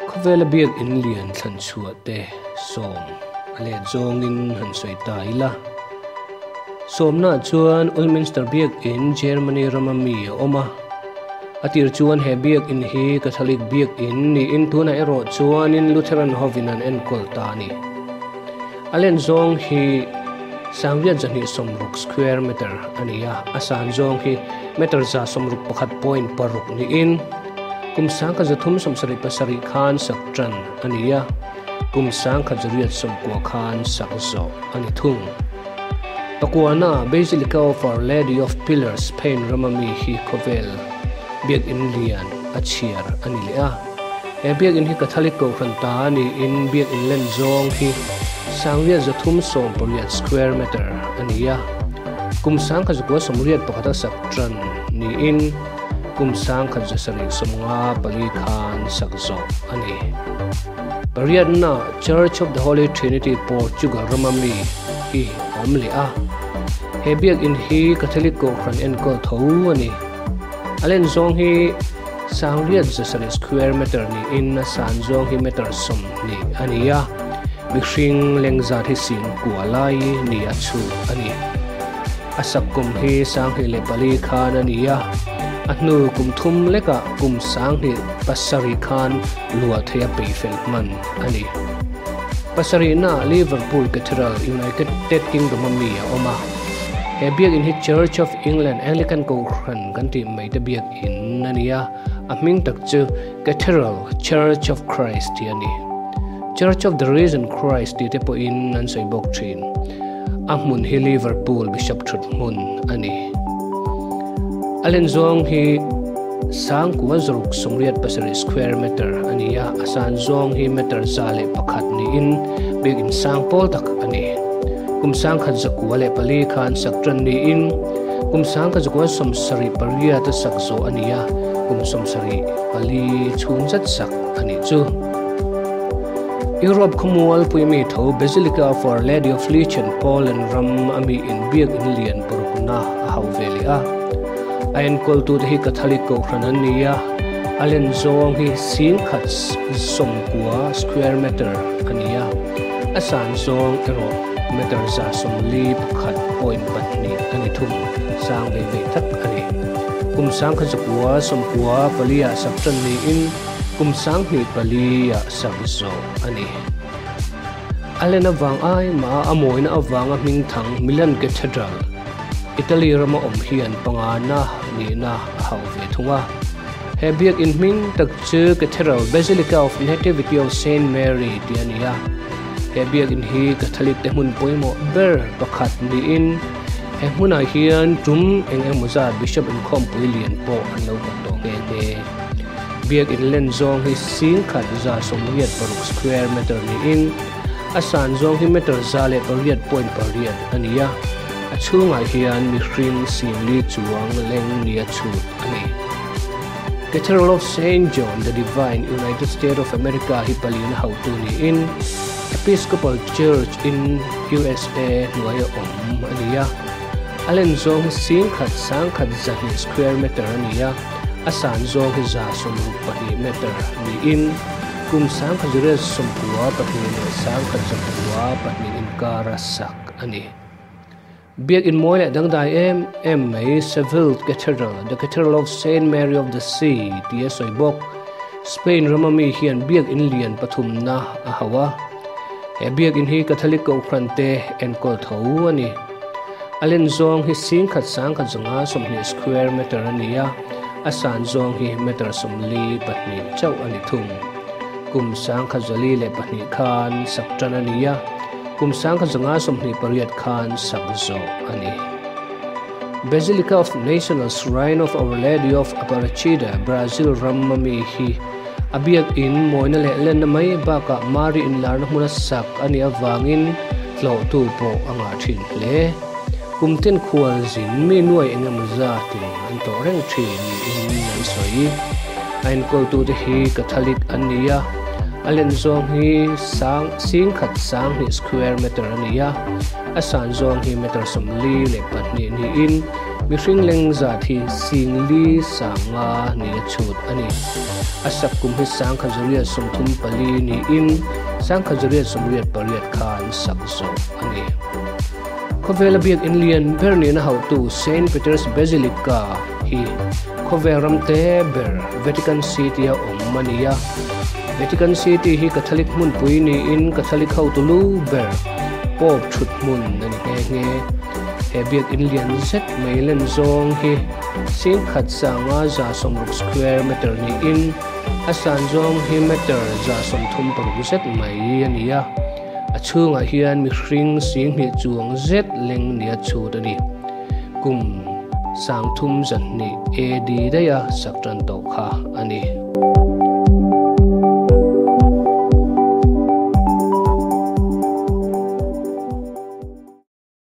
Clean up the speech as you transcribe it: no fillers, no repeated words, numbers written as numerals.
Khawvela biak in lian thlan chhuah te sawm a let zawngin han sawi ta ila. Sawmna chuan Ulminster biak in Germany rama mi a awm a. A tir chuan he biak in hi Catholic biak in niin tunah erawh chuanin Lutheran hovin an enkawl ta a ni. A len zawng hi sangriat 260 square meter a ni a, a san zawng hi meter 161.6 niin kum 1377 khan sak tan a ni a, kum 1990 khan sak zawh a ni thung. Pakuana Basilica of Our Lady of Pillars Spain rama mi hi khawvel biak in lian a chhiar a ni leh a. He biak in hi Catholic kohhran ta a niin biak in len zawng hi 338 square meter a ni a. Kum 1981 a sak tan niin kum 1954 khan sak zawh a ni. Pariatna Church of the Holy Trinity Portugal rama mi hi a awm leh a. He biak in hi Catholic kohhran enkawl tho a ni. A len zawng hi 907 square meter niin a san zawng hi meter 20 a ni a. Mihring leng zat hi sing kua lai ni a chhut a ni. A sak kum hi 2004 khan a ni a. A hnu kum thum lekah kum 2007 khan luah theih a peihfel hman a ni. Pasarihna Liverpool Cathedral, United Kingdom a mi a awm a. He biak in hi Church of England Anglican kohhran kan tih mai te biak in a ni a. A hming tak chu Cathedral Church of Christ tih a ni. Church of the Risen Christ tih te pawhin an sawi bawk thin. A hmun hi Liverpool Bishop thut hmun a ni. A len zawng hi 9687 square meter a ni a, a san zawng hi meter 101 niin biak in sang pawl tak a ni. Kum 1904 khan sak tan niin kum 1978 a sak zawh a ni a, kum 74 chhung zet sak a nih chu. Europe khawmual pui mi tho Basilica of Our Lady of Lichen Poland ram a mi in biak in lian parukna a hau ve leh a. A enkawl tu te hi Catholic kohhran an ni a, a len zawng hi 1090 square meter a ni a, a san zawng erawh meter 141.2 a ni thung, sang ve ve tak a ni. Kum 1994 ah sak tan niin kum 2004 ah sak zawh a ni. A len avang ai mah a mawina avanga hming thang Milan Cathedral, Italy rama awm hian pangana nihna a hauh ve thung a. He biak in hming tak chu Cathedral Basilica of Nativity of Saint Mary tih a ni a. He biak in hi Catholic te hmun pawimawh ber pakhat niin he hmunah hian tum eng emaw zat Bishop inkhawmpui lian pawh an lo kal tawh nghe nghe. Biak in len zawng hi 1,186 square meter niin a san zawng hi meter 108.8 a ni a. A chhungah hian mihring 40 chuang leng ni a chhut a ni. Cathedral of Saint John the Divine, United States of America hi palina hautu niin Episcopal Church in USA hnuaia awm a ni a. A len zawng hi 1,102 square meter a ni a, a san zawng hi 162 meter niin kum 1992 leh 1992 inkara sak a ni. Biak in mawi leh dangdai em em mai Seville Cathedral, The Cathedral of Saint Mary of the Sea tih a sawi bawk. Spain rama mi hian biak in lian pathumna a hauh a. He biak in hi Catholic kohhran te enkawl tho a ni. A len zawng hi 1,150 square meter a ni a, a san zawng hi meter 42 chauh a ni thung. Kum 1902 khan sak tan a ni a, kum 1928 khan sak zawh a ni. Basilica of National Shrine of Our Lady of Aparecida, Brazil ram a mi hi a biak in mawina leh lenna mai bakah Mari in larna hmuna sak a nih avangin tlawhtu pawh a ngah thin hle. Kum tin khual zin mi nuai engemaw zatin an tlawh reng thin niin an sawi. A enkawltute hi Catholic an ni a, a len zawng hi sang 1,020 square meter a ni a, a san zawng hi meter 42 niin Mihring leng zat hi 4000 ni a chhut a ni. A sak kum hi 1934 niin 1988 khan sak zawh a ni. Khawvela biakinn lian ber nihna hauhtu Saint Peter's Basilica hi khawvel ram te ber Vatican City-a awm a ni a. Vatican City hi Catholic hmunpui niin Catholic hotu lu ber Pope thut hmun a ni nghe nghe. He biakinn lian zet mai len zawng hi 1160 square meter niin a san zawng hi meter 136 zet mai a ni a. A chhungah hian mihring 2000 chuang zet leng nia chhut a ni. Kum 3200 AD daiha sak tan tawh kha a ni.